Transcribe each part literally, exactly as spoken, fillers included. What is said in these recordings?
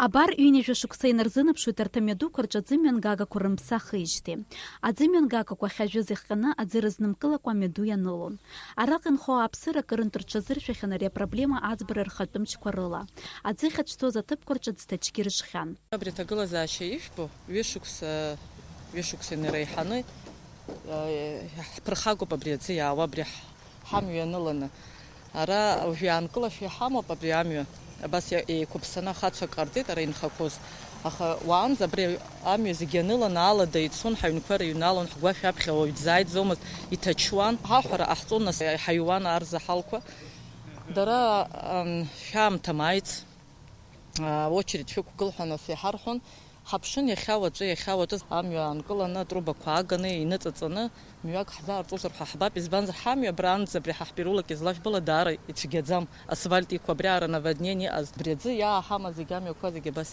Абар, ҩынҩажәа шықәса инарзынаԥшуеит арҭ амҩадуқәа рҿы аӡымҩангагақәа рымԥсахижьҭеи. Аӡымҩангагақәа ахьажәыз ихҟьаны аӡы рызнымкылакәа амҩаду ианылон. Араҟа инхо ауааԥсыра акырынтә рҽазыршәахьан ари апроблема аӡбара рхатәы мчқәа рыла. Аӡы ахьацәцоз аҭыԥқәа рҿы ӡҭачгьы рыжхьан. Абри аҭагылазаашьа ижәбо, ҩышықәса, ҩышықәса инареиҳаны, э, ҳԥырхагоуп абри аӡы иаауа, абри ҳ-, ҳамҩа ианыланы. Ара уажә иаанкылашәа иҳамоуп абри амҩа. Абас иа-, еиқәыԥсаны ахацәа ҟарҵеит ара инхақәоз. Аха уаанӡа абри амҩа зегьы аныланы алада ицон, ҳаҩнқәа рыҩналон, ҳгәашә аԥхьа уаҩ дзааиӡомызт, иҭачуан. Ҳаҳәара ҟаҳҵон, нас, ҳаиуан арзаҳалқәа. Дара, ам, шәаамҭа мааиц, а, очередь шәықәгыл ҳәа нас иҳарҳәон. Ҳаԥшын иахьа уаҵәы, иахьа уаҵәы амҩа аанкыланы, атрубақәа ааганы, иныҵаҵаны, мҩак ҳзаарҵозар ҳәа ҳбап, избанзар, ҳамҩа абранӡа абри ҳа ҳпереулак излажәбала даара ицәгьаӡам, асфальт иқәу, абри аара наводнение иҟаз, абри аӡы иааҳама зегь амҩақәа зегь абас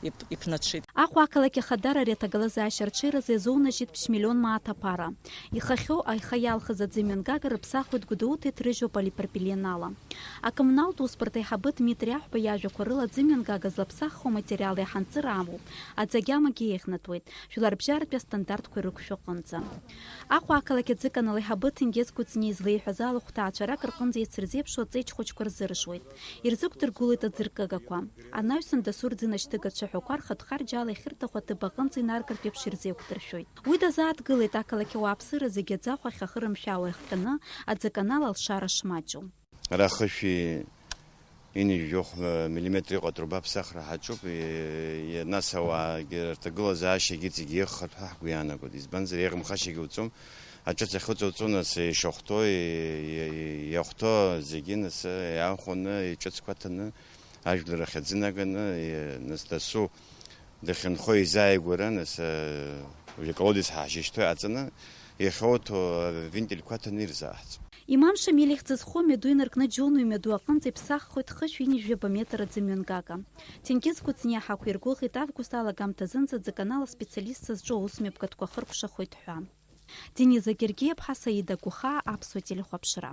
иԥ-, иԥнаҽит. Аҟәа ақалақь ахадара ари аҭагылазаашьа арҽеиразы иазоунажьит ԥшь миллион мааҭ аԥара. Ихахьоу аиха иалхыз аӡымҩангага рыԥсахуеит Гәдоуҭа иҭрыжьуа полипропилен ала. Акоммуналтә усбарҭа аиҳабы Дмитри Аҳәба иажәақәа рыла, аӡымҩангага злаԥсахуа аматериал иаҳанҵыра амоуп, аӡы агьамагьы еиӷьнатуеит, жәларбжьаратәи астандартқәа ирықәшәо аҟынӡа. Аҟәа ақалақь аӡыканал аиҳабы Ҭенгиз Кәыҵниа излеиҳәаз ала, хәҭаацәарак рҟынӡа еицырзеиԥшу аҵеиџь хәыҷқәа рзырыжуеит. Ирзықәдыргылоит аӡыркыгақәа. Анаҩсан дасу рӡынашьҭыга цәаҳәақәа рхатә харџьала иахьырҭаху аҭыԥ аҟынӡа инаргартә еиԥш ирзеиқәдыршәоит. Уи дазааҭгылеит ақалақь ауааԥсыра зегьы аӡахәа ахьахырымшәаауа иахҟьаны, аӡаканал алшара шмаҷу. Ара хышәи ҩынҩажәи жәохә миллиметр иҟоу атруба аԥсахра ҳаҿуп, и-, и-, нас ауаагьы рҭагылазаашьагьы иҵегьы иӷхартә ҳәа ҳгәы иаанагоит. Избанзар, еиӷьымхашьагьы уҵом, аҿыц ахьыҵоуҵо, нас ишахәҭоу, и-, и-, иахәҭоу зегьы, нас, иаахәаны, иҿыцқәа ҭаны, ажәлар ахь аӡы наганы, и-, нас дасу дахьынхо изааигәара, нас, э, уажәы аколодец ҳаашьышьҭуа иҟаҵаны, иахьоуҭо авентильқәа ҭаны ирзааҳҵо. Имам Шамил ихьӡ зху амҩаду инаркны Џьону имҩаду аҟынӡа иԥсаххоит хышә ҩынҩажәаба метр аӡымҩангага. Ҭенгиз Кәыҵниа ҳақәиргәыӷит август алагамҭазынӡа аӡыканал аспециалистцәа зҿоу аусмҩаԥгатәқәа хыркәшахоит ҳәа. Дениза Гергиаԥҳа, Саида Гәыхаа, Аԥсуа телехәаԥшра.